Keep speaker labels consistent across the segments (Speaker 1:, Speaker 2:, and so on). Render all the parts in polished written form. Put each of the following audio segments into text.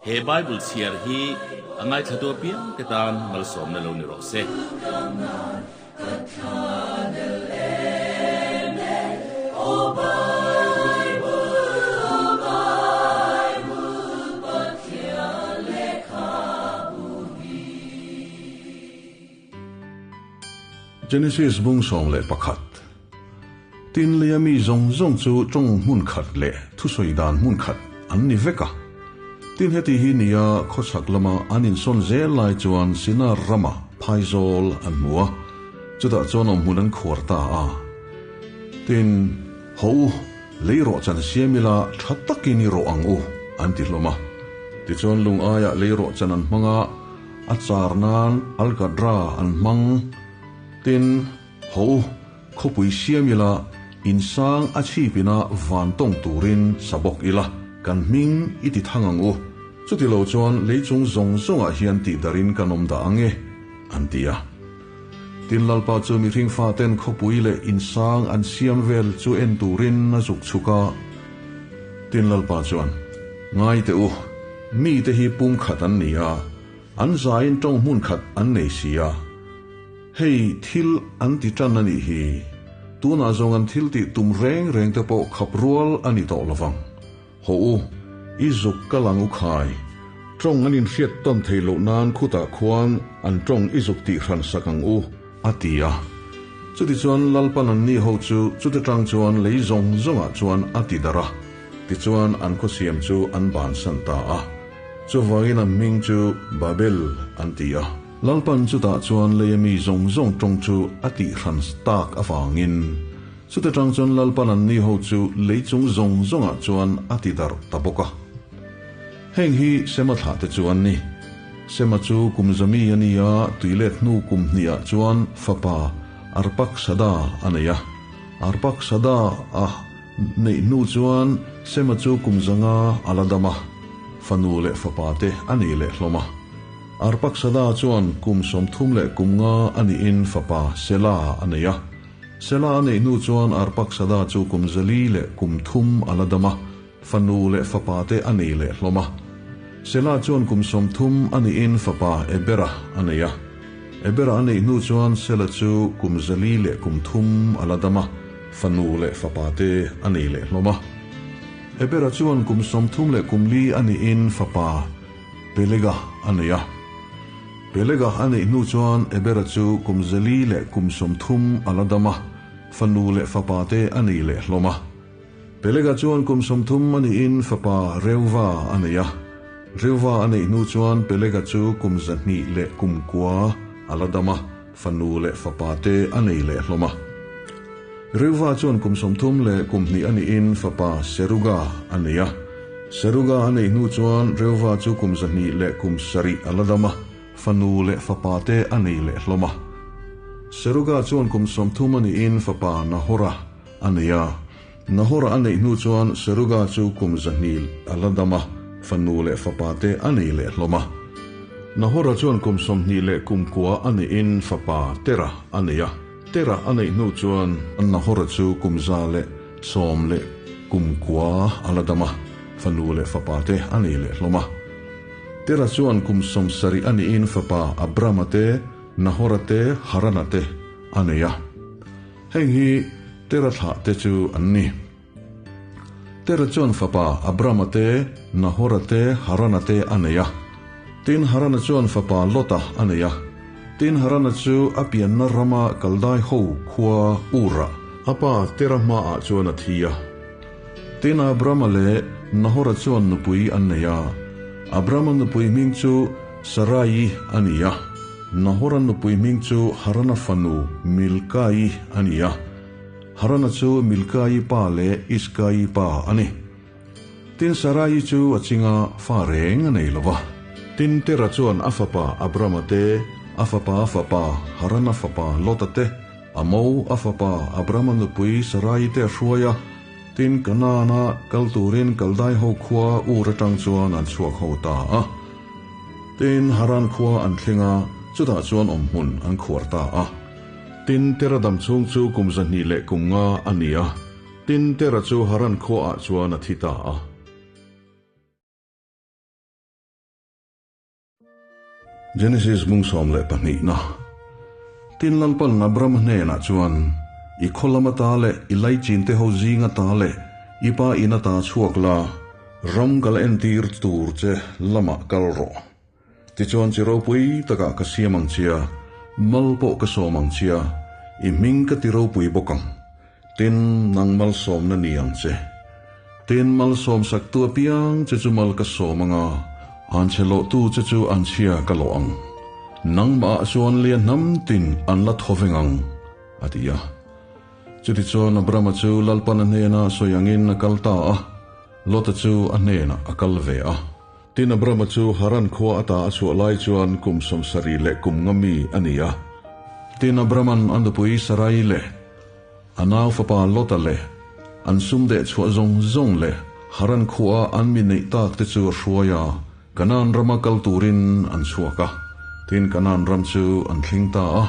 Speaker 1: He Bible chhiar hi a ngaithlatu apiang te tan malsawmna lo ni rawh se.
Speaker 2: Genesis bung 11 Tin, leia mi zawng zawng chu tawng hmun khat leh thusawi dan hmun khat an ni vek a. Tin, heti hi nia khawchhak lama an insawn zel lai chuan Sinar rama phaizawl an hmu a, chutah chuan awmhmun an khuar ta a. Tin, Haw u, lei rawh chan siam ila tha takin i rawh ang u, an ti hlawm a. Tichuan lung aiah lei rawh chan an hmang a, a char nan alkadra an hmang. Tin, Haw u, khawpui siam ila, insang a chhip ina van tawng turin sa bawk ila, kan hming i ti thang ang u. Chuti lo chuan lei chung zawng zawngah hian tih darin kan awm dah ang e, an ti a. Tin, Lalpa chu mihring faten khawpui leh insang an siam vel chu en turin a zuk chhuk a. Tin, Lalpa chuan, Ngai teh u, mite hi pumkhat an ni a, an zaiin tawng hmun khat an nei si a. Hei thil an ti tan a nih hi. Tunah zawng an thil tih tum reng reng te pawh khap rual a ni tawh lovang. Haw u, i zuk kal ang u khai. Tawng an inhriat tawn thei loh nan khutah khuan an tawng i zuk tih hran sak ang u, a ti a. Chutichuan Lalpan anni ho chu chuti tang chuan lei zawng zawngah chuan a ti darh a, tichuan an khawsiam chu an bansan ta a. Chuvangin a hming chu Babel an ti a. Lalpan chutah chuan leia mi zawng zawng tawng chu a tihhran tak avangin, chuta tang chuan Lalpan anni ho chu lei chung zawng zawngah chuan a ti darh ta bawk a. Heng hi Sema thlahte chu an ni. Sema chu kum zami a ni a, tuilet hnu kum hnihah chuan fapa Arpaksada a nei a. Arpaksada a neih hnu chuan Sema chu kum zanga a la dam a, fanu leh fapa te a nei leh hlawm a. Arpaksada chuan kum 35 a nihin fapa Sela a nei a. Sela a neih hnu chuan Arpaksada chu kum 403 a la dam a, fanu leh fapa te a nei leh hlawm a. Sela chuan kum 30 a nihin fapa Ebera a nei a. Ebera a neih hnu chuan Sela chu kum 403 a la dam a, fanu leh fapa te a nei leh hlawm a. Ebera chuan kum 34 a nihin fapa Pelega a nei a. Pelega a neih hnu chuan Ebera chu kum 130 a la dam a, fanu leh fapa te a nei leh hlawm a. Pelega chuan kum 30 a nihin fapa Reuva a nei a. Reuva a neih hnu chuan Pelega chu kum 209 a la dam a, fanu leh fapa te a nei leh hlawm a. Reuva chuan kum 32 a nihin fapa Seruga a nei a. Seruga a neih hnu chuan Reuva chu kum 207 a la dam a, fanu leh fapa te a nei leh hlawm a. Seruga chuan kum 30 a nihin fapa Nahora a nei a. Nahora a neih hnu chuan Seruga chu kum 200 a la dam a, fanu leh fapa te a nei leh hlawm a. Nahora chuan kum 29 a nihin fapa Tera a nei a. Tera a neih hnu chuan Nahora chu kum 119 a la dam a, fanu leh fapa te a nei leh hlawm a. Tera chuan kum 70 a nihin fapa Abrama te, Nahora te, Harana te a nei a. Heng hi Tera thlah te chu an ni. Tera chuan fapa Abrama te, Nahora te, Harana te a nei a. Tin, Harana chuan fapa Lota a nei a. Tin, Harana chu a pianna rama Kaldai ho khua Ur-ah a pa Tera hmaah chuan a thi a. Tin, Abrama leh Nahora chuan nupui an nei a. Abrama nupui hming chu Sarai a ni a. Nahora nupui hming chu Harana fanu Milkai a ni a. Harana chu Milkai pa leh Iskai pa a ni. Tin, Sarai chu a chinga fa reng a nei lo va. Tin, Tera chuan a fapa Abrama te, a fapa a fapa Harana fapa Lota te, a mo a fapa Abrama nupui Sarai te a hruai a. Tin, Kanaana kal turin Kaldai ho khua Ur atang chuan an chhuak ho ta a. Tin, Haran khua an thleng a, chutah chuan awmhmun an khuar ta a. Tin, Tera dam chhung chu kum 205 a ni a. Tin, Tera chu Haran khuaah chuan a thi ta a. Genesis bung 12 na. Tin Lalpan Abrama hnenah chuan, I khaw lam ata leh i laichin te ho zing ata leh i pa in ata chhuak la, ram ka la entir tur che lamah kal rawh. Tichuan chi ropui takah ka siam ang chia, mal pawh ka sawm ang chia, i hming ka ti ropui bawk ang. Tin, nang malsawmna ni ang che. Tin, malsawmsaktu apiang che chu mal ka sawm ang a, anchhe lawhtu che chu anchhia ka lawh ang. Nangmahah chuan lia hnam tin an la thaw veng ang, a ti a. Chutichuan Abrama chu Lalpan a hnena sawi angin a kal ta a, Lota chu a hnenah a kal ve a. Tin, Abrama chu Haran khua ata a chhuah lai chuan kum 70 leh kum nga mi a ni a. Tin, Abraman a nupui Sarai leh a nau fapa Lota leh an sum deh chhuah zawng zawng leh Haran khua an mi neih tak te chu a hruai a, Kanaan rama kal turin an chhuak a. Tin, Kanaan ram chu an thleng ta a.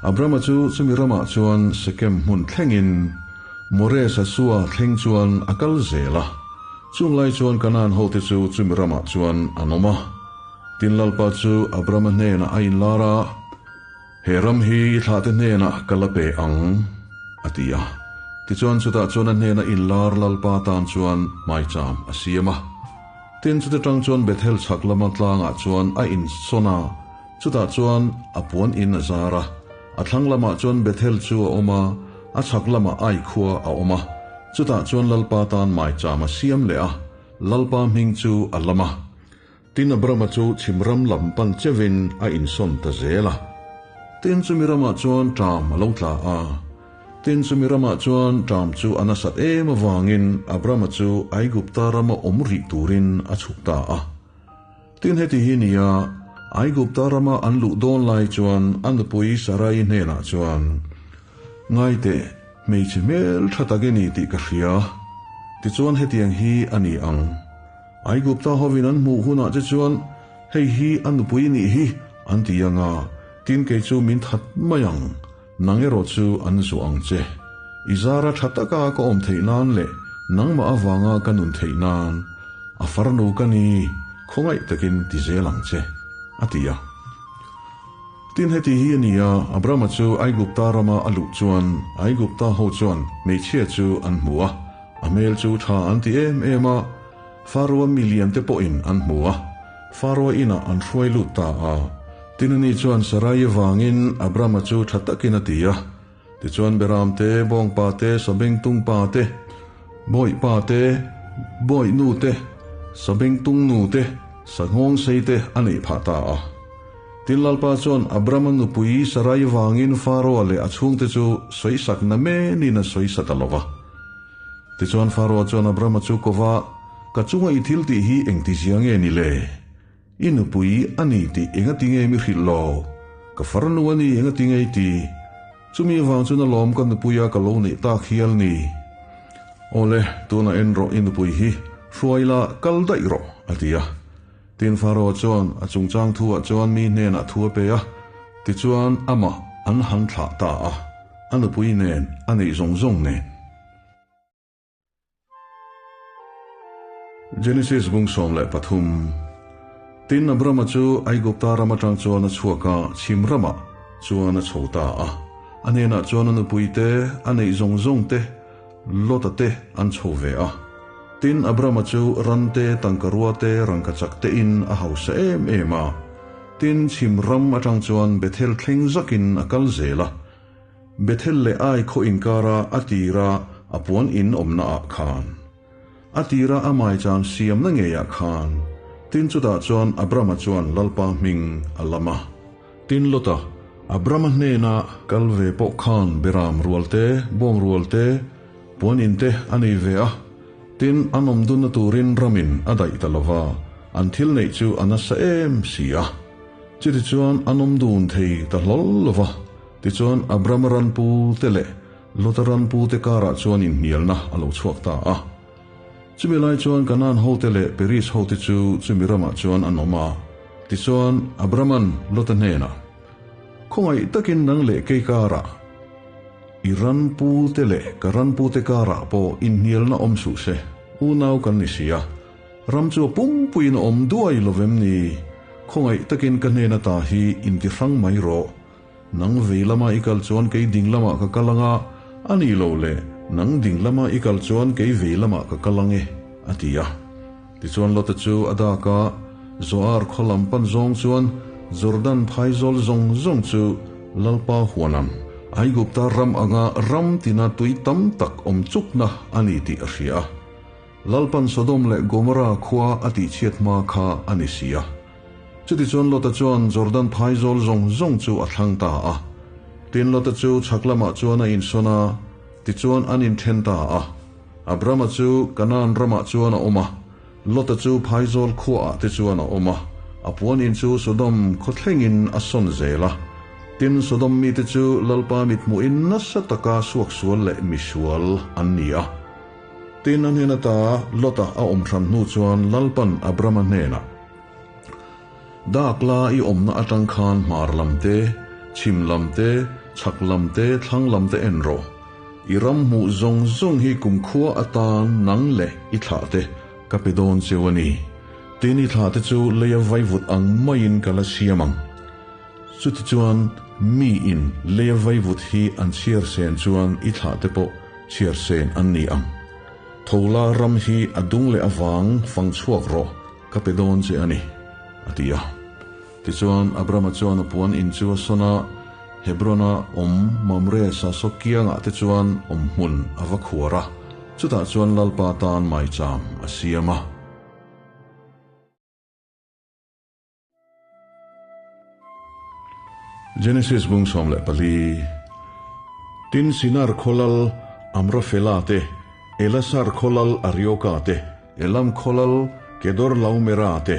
Speaker 2: Abrama chu chumi ramah chuan Sekem hmun thlengin More Sasua thleng chuan a kal zel a. Chung lai chuan Kanaan hote chu chumi ramah chuan an awm a. Tin Lalpa chu Abrama hnenah a inlar a, He ram hi i thlahte hnenah ka la pe ang, a ti a. Tichuan chutah chuan a hnena inlar Lalpa tan chuan hmaicham a siam a. Tin chute tang chuan Bethel chhak lama tlangah chuan a insawn a, chutah chuan a puan in a zar a. A thlang lamah chuan Bethel chu a awm a, a chhak lamah Ai khua a awm a. Chutah chuan Lalpa tan maicham a siam leh a, Lalpa hming chu a lam a. Tin Abrama chu chhim ram lam pan chevin a insawn ta zel a. Tin chumi ramah chuan ṭam a lo tla a. Tin chumi ramah chuan ṭam chu a nasat em avangin Abrama chu Aigupta rama awm rih turin a chhuk ta a. Tin heti hi nia, Aigupta rama an luh dawn lai chuan a nupui Sarai hnenah chuan, Ngaiteh, hmeichhe hmel tha tak i ni tih ka hria. Tichuan hetiang hi a ni ang. Aigupta hovin an hmuh hunah che chuan, Hei hi a nupui nih hi, an ti ang a, tin kei chu min that mai ang. Nang erawh chu an zuah ang che. I zara tha taka ka awm theih nan leh nangmah avanga ka nun theih nan, a farnu ka ni, khawngaih takin ti zel ang che, a ti a. Tin heti hi a ni a, Abrama chu Aigupta rama a luh chuan Aigupta ho chuan hmeichhia chu an hmu a, a hmel chu tha an ti em em a, Faroa milian te pawhin an hmu a, Faroa inah an hruai lut ta a. Tin ani chuan Sarai vangin Abrama chu tha takin a ti a. Tichuan Beram te, Bawngpa te, Sabengtung pa te, Bawihpa te, Bawihnu te, Sabengtung nu te, Sanghawng sei te a neih phah ta a. Tin Lalpa chuan Abrama nupui Sarai vangin Faroa leh a chhungte chu sawisakna menin a sawisa ta lo va. Tichuan Faroa chuan Abrama chu ko va, Ka chunga i thil tih hi engti zia nge ni le? I nupui a ni tih engati nge mi hrilh lo? Ka farnu a ni engati nge i ti? Chumi avang chuan alawm ka nupuia ka lo neih tak hial ni. Awle, tunah en rawh i nupui hi, hruai la, kal daih rawh, a ti a. Tin Faroa chuan a chungchang thuah chuan mi hnenah thu a pe a, tichuan amah an han thlah ta a, a nupui nen, a neih zawng zawng nen. Genesis bung 13 Tin Abrama chu Aigupta ram atang chuan a chhuak a, chhim ramah chuan a chho ta a. A hnenah chuan a nupui te, a neih zawng zawng te, Lota te an chho ve a. Tin Abrama chu ran te, tangkarua te, rangkachak te in a hausa em em a. Tin chhim ram atang chuan Bethel thleng zakin a kal zel a. Bethel leh Ai khaw inkara a tira a puan in awmna ah khan. A tira a maicham siamna ngeiah khan. Tin chutah chuan Abrama chuan Lalpa hming a lam a. Tin Lota, Abrama hnena kal ve pawh khan beram rual te, bawng rual te, puan in te a nei ve a. Tin an awm dunna turin ramin a daih ta lova, an thil neih chu a nasa em si a. Chutichuan an awm dun thei ta hlawl lova. Tichuan, Abrama ran pu te leh Lota ran pu te karah chuan inhnialna a lo chhuak ta a. Chumi lai chuan Kanaan hote leh Peris hote chu chumi ramah chuan an awm a. Tichuan, Abrama'n Lota hnenah, Khawngaih takin nang leh kei karah, i ran pu te leh ka ran pu te karah pawh inhnialna awm suh se, unau kan ni si a. Ram chu a pumpuiin a awm duai lo vem ni? Khawngaih takin ka hnen ata hi inti hrang mai rawh. Nang vei lama i kal chuan kei ding lamah ka kal ang a, a nih loh le, nang ding lama i kal chuan kei vei lamah ka kal ang e, a ti a. Tichuan Lota chu a dak a, Zoar khaw lam pan zawng chuan Jordan phaizawl zawng zawng chu Lalpa huanan Aigupta ram anga ram tina tui tam tak awm chukna a ni tih a hria a. Lalpan Sodom leh Gomorra khua a tihchhiat hma kha a ni si a. Chutichuan Lota chuan Jordan phaizawl zawng zawng chu a thlang ta a. Tin, Lota chu chhak lamah chuan a insawn a, tichuan an inthen ta a. Abrama chu Kanaan ramah chuan a awm a, Lota chu phaizawl khuaah te chuan a awm a, a puan in chu Sodom khaw thlengin a sawn zel a. Tin, Sodom mite chu Lalpa mithmuhin nasa taka suaksual leh misual an ni a. Tin, a hnen ata Lota a awm hran hnu chuan Lalpan Abrama hnenah, Dak la i awmna atang khan hmar lam te, chhim lam te, chhak lam te, thlang lam te en rawh. I ram hmuh zawng zawng hi kumkhua atan nang leh i thlah te ka pe dawn cheu a ni. Tin, i thlah te chu leia vaivut ang maiin ka la siam ang. Chutichuan, mi in leia vaivut hi an chhiar sen chuan i thlah te pawh chhiar sen an ni ang. Thola ram hi a dung leh avang fang chhuak rawh, ka pe dawn che a ni, a ti a. Tichuan, Abrama chuan a puan in chu a sawn a, Hebron-a awm Mamre sasawk kiangah te chuan awmhmun a va khuar a, chutah chuan Lalpa tan maicham a siam a. Genesis bung 14 Tin Sinar khawlal Amrafela te, Elasar khawlal Arioka te, Elam khawlal Kedorlaomera te,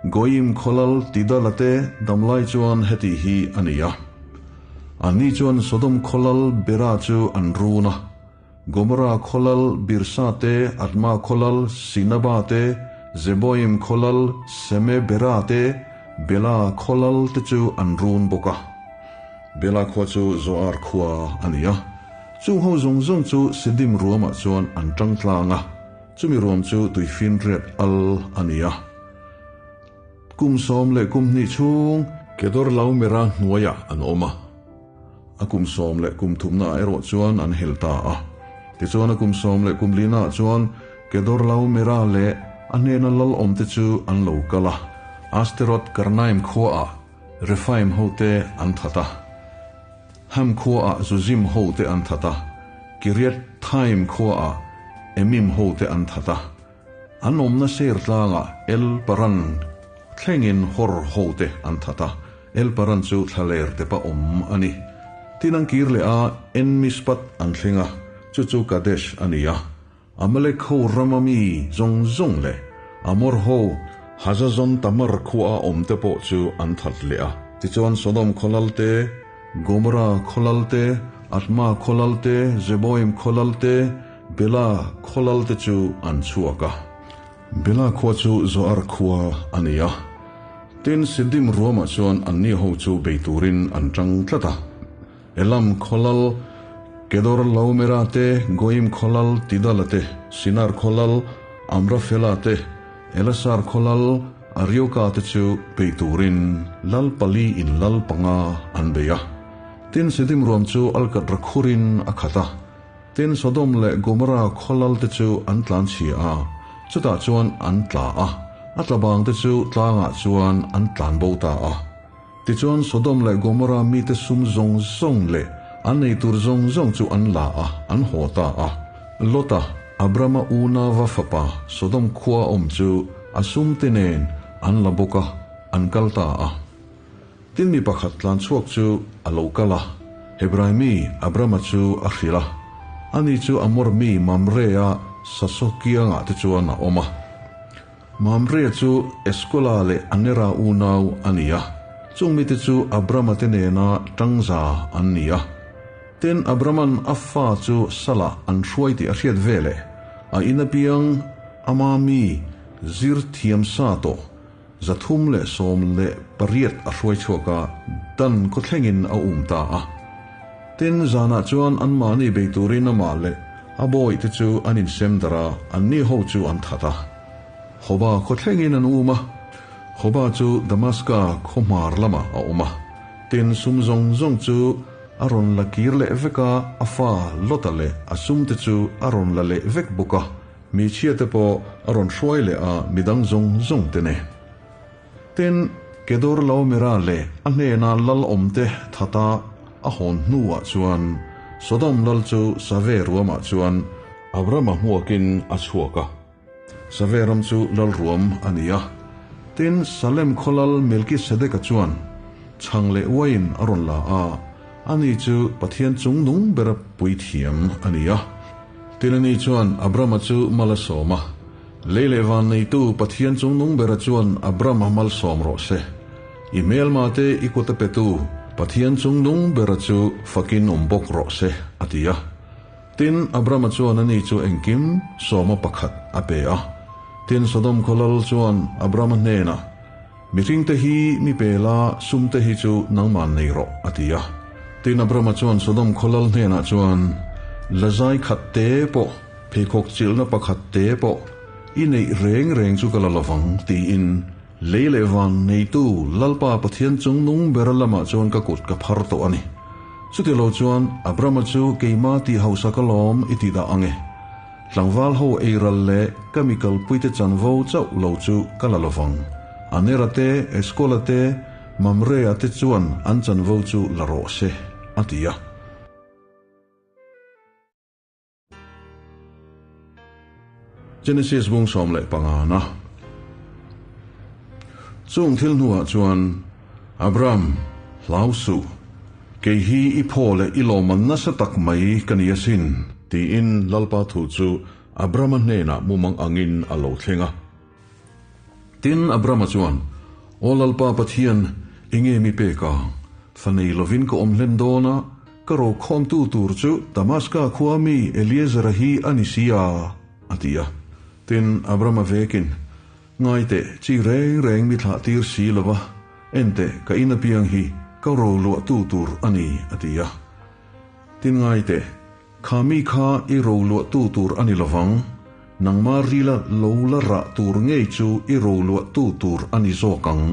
Speaker 2: Goiim khawlal Tidala te damlai chuan heti hi a ni a. Anni chuan Sodom khawlal Bera chu an run a, Gomora khawlal Birsa te, Adma khawlal Sinaba te, Zeboim khawlal Semebera te, Bela khawlal te chu an run bawk a. Bela khua chu Zoar khua a ni a. Chung ho zawng zawng chu Sidim ruamah chuan an tang tlang a, chumi ruam chu tuifinriat al a ni a. Kum sawm leh kum hnih chhung Kedorlaomera hnuaiah an awm a. A kum sawm leh kum thumnaah erawh chuan an hel ta a. Tichuan a kum sawm leh kum linaah chuan Kedorlaomera leh a hnena lal awmte chu an lo kal a, Asteroth Karnaim khuaah Rephaim hote an that a, Ham khuaah Zuzim hote an that a, Kiriathaim khuaah Emim hote an that a. An awmna ser tlangah El Paran thlengin Hor hote an that a, El Paran chu thlaler tepa awm a ni. Tin an kir leh a, En Mishpat an thleng a, chu chu Kadesh a ni a. Amalek ho rama mi zawng zawng leh Amor ho Hazazon Tamar khuaa awmte pawh chu an that leh a. Tichuan Sodom khaw lal te, Gomora khaw lal te, Adma khaw lal te, Zeboim khaw lal te, Bela khaw lal te chu an chhuak a. Bela khua chu Zoar khua a ni a. Tin, Sidim ruamah chuan anni ho chu bei turin an tang tlat a. Elam khaw lal Kedorlaomera te, Goim khaw lal Tidala te, Sinar khaw lal Amrafela te, Elasar khaw lal Arioka te chu bei turin lal pali in lal panga an bei a. Tin, Sidim ruam chu alkat rakhurin a khat a. Tin, Sodom leh Gomorra khaw lal te chu an tlan chhia a, chutah chuan an tla a, a tla bang te chu tlangah chuan an tlan bo ta a. Tichuan, Sodom leh Gomorra mite sum zawng zawng leh an ei tur zawng zawng chu an la a, an haw ta a. Lota, Abrama unauva fapa, Sodom khua awm chu a sumte nen an la bawk a, an kal ta a. Tin mi pakhat tlan chhuak chu a lo kal a, Hebrai mi Abrama chu a hrilh a, ani chu Amor mi Mamre-a sasaw kiangah te chuan a awm a. Mamre chu Eskola leh Anera unau a ni a, chung mite chu Abrama te nena tangza an ni a. Tin Abraman a fa chu salah an hruai tih a hriat veleh, a in apiang ama mi zir thiam sa tawh 318 a hruai chhuak a, dan khaw thlengin a um ta a. Tin, zanah chuan anmahni bei turin amah leh a bawihte chu an insem darh a, anni ho chu an that a. Hoba khaw thlengin an um a. Hoba chu Damaska khaw hmar lamah a awm a. Tin, sum zawng zawng chu a rawn la kir leh vek a, a fa Lota leh a sumte chu a rawn la leh vek bawk a, hmeichhiate pawh a rawn hruai leh a, midang zawng zawng te nen. Tin, Kedorlaomera leh a hnena lal awmte thata a hawn hnuah chuan Sodom lal chu Save ruamah chuan Abrama hmuakin a chhuak a. Save ram chu lal ruam a ni a. Tin, Salem khaw lal Melkisedeka chuan chhang leh uaiin a rawn la a, ani chu Pathian chungnung bera puithiam a ni a. Tin, ani chuan Abrama chu mal a sawm a. Lei leh van neitu Pathian chungnung bera chuan Abrama malsawm rawh se. I hmelmate i kut a petu Pathian chungnung bera chu fakin awm bawk rawh se, a ti a. Tin, Abrama chuan ani chu engkim sawma pakhat a pe a. Tin, Sodom khaw lal chuan Abrama hnenah, Mihringte hi mi pe la, sumte hi chu nangman nei rawh, a ti a. Tin, Abrama chuan Sodom khaw lal hnenah chuan, Lazai khat te pawh, Pheikhawk chilhna pakhat te pawh i neih reng reng chu ka la lovang, tiin lei leh van neitu Lalpa Pathian chungnung bera lamah chuan ka kut ka phar tawh a ni. Chutilo chuan Abrama chu keima tih hausa ka lawm i ti dah ang e. Tlangval ho eiral leh ka mi kalpuite chanvo chauh lo chu ka la lovang. Anera te, Eskola te, Mamrea te chuan an chanvo chu la rawh se, a ti a. Genesis bung 15 na. Chung thil hnuah chuan, Abram, hlau suh, kei hi i phaw leh i lawmman nasa tak mai ka ni asin, tiin Lalpa thu chu Abrama hnenah mumang angin a lo thleng a. Tin, Abrama chuan, Aw Lalpa Pathian, enge mi pek ang? Fa nei lovin ka awm hlen dawn a, ka rokhawmtu tur chu Damaska khua mi Eliezera hi a ni si a, a ti a. Tin, Abrama vekin, Ngai teh, chi reng reng mi thlah tir si lo va, en teh, ka in apiang hi ka roluahtu tur a ni, a ti a. Tin, ngai teh, Kha mi kha i roluahtu tur a ni lovang, nangma rila lo la rah tur ngei chu i roluahtu tur a ni zawk ang,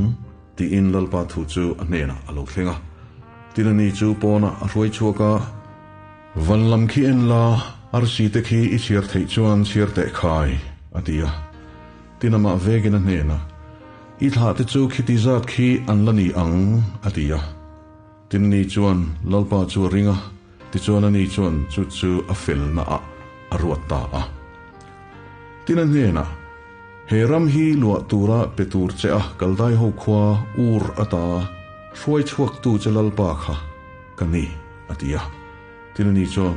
Speaker 2: tiin Lalpa thu chu a hnenah a lo thleng a. Tin ani chu pawnah a hruai chhuak a, Van lam khi en la, arsi te khi i chhiar theih chuan chhiar teh khai, a ti a. Tin amah vekin a hnenah, I thlah te chu khiti zat khi an la ni ang, a ti a. Tin ni chuan Lalpa chu a ring a, tichuan ani chuan chu chu a felna ah a ruat ta a. Tin a hnenah, He ram hi luah tura pe tur che a Kaldai ho khua Ur ata hruai chhuaktu che Lalpa kha ka ni, a ti a. Tin ani chuan,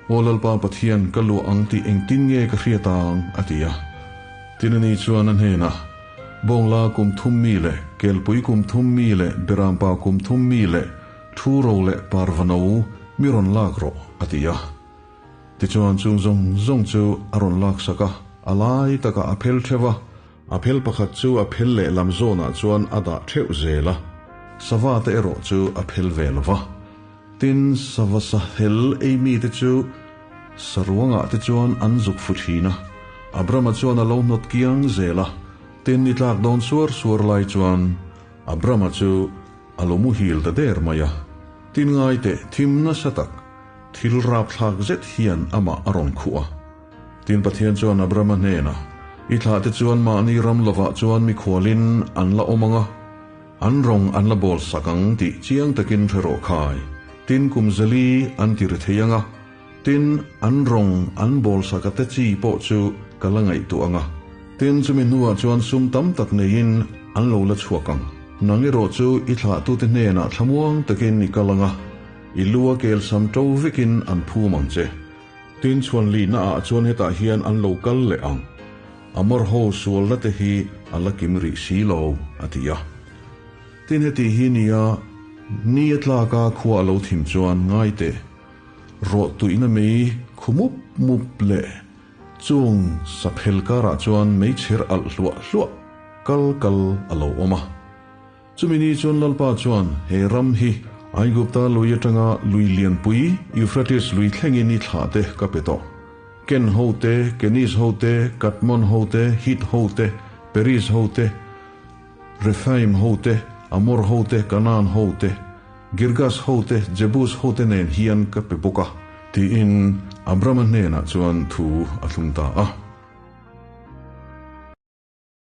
Speaker 2: Aw Lalpa Pathian, ka luah ang tih engtin nge ka hriat ang? a ti a. Tin ani chuan a hnenah, Bawngla kum thum mi leh Kelpui kum thum mi leh Berampa kum thum mi leh Thu ro leh Parvano mi rawn lak rawh, a ti a. Tichuan chung zawng zawng chu a rawn lak sak a, a lai takah a phel theuh a, a phel pakhat chu a phel lehlam zawnah chuan a dah theuh zel a, sava te erawh chu a phel ve lo va. Tin, sava sa hel ei mite chu saruangah te chuan an zuk fu thin a, Abrama chuan a lo hnawt kiang zel a. Tin, ni tlak dawn suar suar lai chuan Abrama chu a lo muhil ta der mai a. Tin, ngai teh thim nasa tak, thil rapthlak zet hian amah a rawn khuh a. Tin, Pathian chuan Abrama hnenah, I thlahte chuan mahni ram lovah chuan mikhualin an la awm ang a, An rawng an la bawl sak ang tih chiang takin hre rawh khai. Tin kum zali an ti ri thei ang a, tin an rawng an bawl sak a te chi pawh chu ka la ngaihtuah ang a. Tin chumi hnuah chuan sum tam tak neiin an lo la chhuak ang. Nang erawh chu i thlahtute hnenah thlamuang takin i kal ang a, i lu a kel sam to vekin an phum ang che. Tin chhuan lihna ah chuan hetah hian an lo kal leh ang. Amor ho sualna te hi a la kim rih si lo, a ti a. Tin heti hi nia, ni a tlak a khua a lo thim chuan ngai teh, rawh tuihna mei khu mup mup leh chung saphel karah chuan meichher alh hluah hluah kal kal a lo awm a. Chumi ni chuan Lalpa chuan he ram hi Aigupta lui atanga lui lianpui Euphrates lui thlengin i thlah te ka pe tawh. Ken ho te, Keniz ho te, Kadmon ho te, Hit ho te, Periz ho te, Rephaim ho te, Amor ho te, Kanaan ho te, Girgas ho te, Jebus ho te nen hian ka pe bawk a, tiin Abrama hnenah chuan thu a thlung ta a.